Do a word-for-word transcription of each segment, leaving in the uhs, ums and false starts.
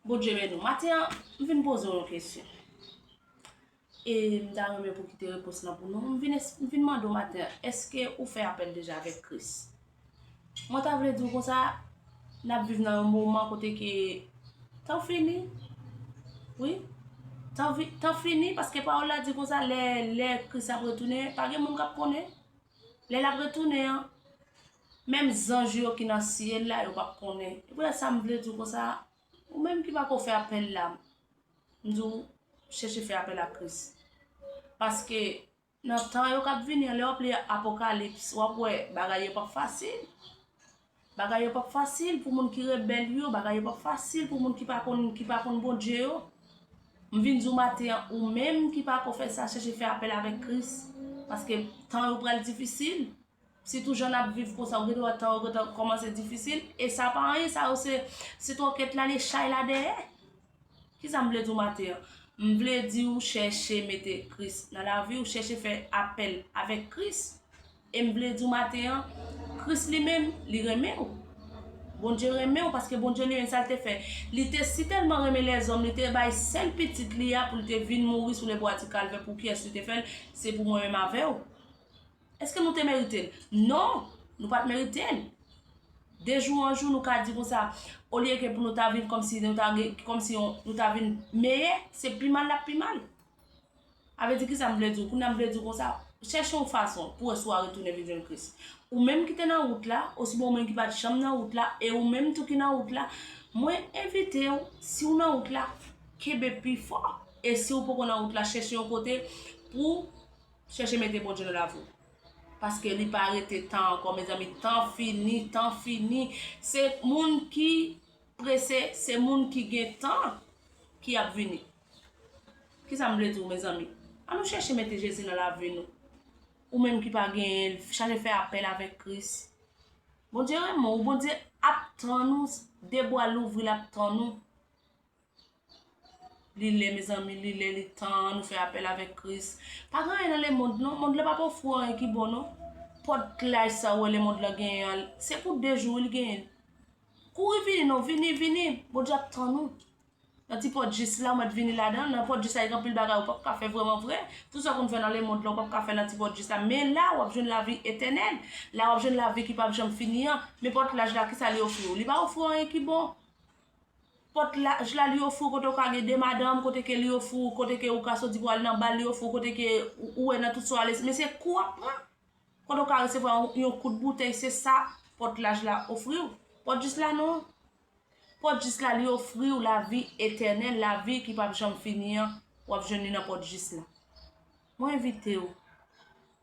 Bondye beni w. Maten an, m vin poze w yon kesyon. E m ta renmen pou w kite repons lan pou nou. M vin, es- m vin mande w maten an, èske ou fè apèl deja avèk Kris? Mwen ta vle di w konsa, n ap viv nan yon moman kote ke tan fini. Wi. Tan, vi- tan fini, paske pawòl la di konsa, lè, lè Kris ap retounen, pa gen moun k ap konnen. Lè l ap retounen an, menm zanj yo ki nan syèl la, yo p ap konnen. E pou sa m vle di w konsa, ou menm ki pako fè apèl la, m di w, chèche fè apèl ak Kris. Paske nan tan yo k ap vini an, lè w ap li Apokalips, w ap wè bagay yo p ap fasil. Bagay yo p ap fasil pou moun ki rebèl yo, bagay yo p ap fasil pou moun ki pa konn, ki pa konn Bondye yo. M vin di w maten an, ou menm ki pako fè sa, chèche fè apèl avèk Kris. Paske tan yo pral difisil. Sitou jan n ap viv konsa, ou gen dwa tan yo gentan kòmanse difisil. E sa pa anyen, sa yo se, se twòkèt la, le chay la dèyè. Kisa m vle di w maten an? M vle di w chèche mete Kris nan lavi w, chèche fè apèl avèk Kris. E m vle di w maten an, Kris li menm, li renmen w. Bondye renmen w paske Bondye li menm sa l te fè. Li te si tèlman renmen lèzòm, li te bay sèl pitit li a pou l te vin mouri sou lebwa ti kalvè. Pou kiyès li te fè l? Se pou mwen menm avè w. Èske nou te merite l? Non, nou pa t merite l. De jou an jou, nou ka di konsa, olye ke pou nou ta vin kòmsi nou ta gen, kòmsi yon, nou ta vin meyè, se pi mal l ap pi mal. A vle di kisa m vle di w? Kounye a m vle di w konsa, chèche yon fason pou wè si w a retounen vin jwenn Kris. Ou menm ki te nan wout la, osibyen ou menm ki pa t janm nan wout la, e ou menm tou ki nan wout la, mwen envite w, si w nan wout la, kenbe pi fò. E si w poko nan wout la, chèche yon kote pou chèche mete Bondye nan lavi w. Paske li pa rete tan ankò, mezanmi. Tan fini, tan fini. Se moun ki prese, se moun ki gen tan ki ap vini. Kisa m vle di w, mezanmi? Ann nou chèche mete Jezi nan lavi nou. Ou menm ki pa genyen l, chèche fè apèl avèk Kris. Bondye renmen w, Bondye ap tann ou, de bra louvri, l ap tann ou. Li lè, mezanmi, li lè, li tan, nou fè apèl avèk Kris. Pa gen anyen nan lemonn, non. Mond lan p ap ofri w anyen ki bon, non. Pòt laj sa ou wè lemonn lan genyen an, se pou de jou wi l genyen l. Kouri vini, non, vini, vini. Bondye ap tann ou. Nan ti pòt jis la, ou mèt vini ladan l. Nan pòt jis la, gen anpil bagay ou p ap ka fè vrèman vre. Tout sa w konn fè nan lemonn lan, ou p ap ka fè nan ti pòt jis la. Men la, w ap jwenn lavi etènèl. La, w ap jwenn lavi ki p ap janm fini an. Men pòt laj la, kisa li ofri w? Li pa ofri w anyen ki bon. Pòt laj la, li ofri w kote w ka gen de madanm, kote ke li ofri w, kote ke ou ka soti pou al nan bal, li ofri w kote ke ou, ou wè nan tout sa w ale. Men se kou w ap pran. Kote w ka resevwa yon, yon kout boutèy, se sa pòt laj la ofri w. Pòt jis la non. Pòt jis la, li ofri w lavi etènèl, lavi ki p ap janm fini an, w ap jwenn li nan pòt jis la. Mwen envite w,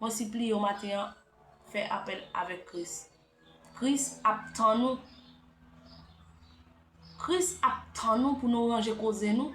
mwen sipliye w maten an, fè apèl avèk Kris. Kris ap tann ou. Kris ap tann ou pou nou ranje koze nou.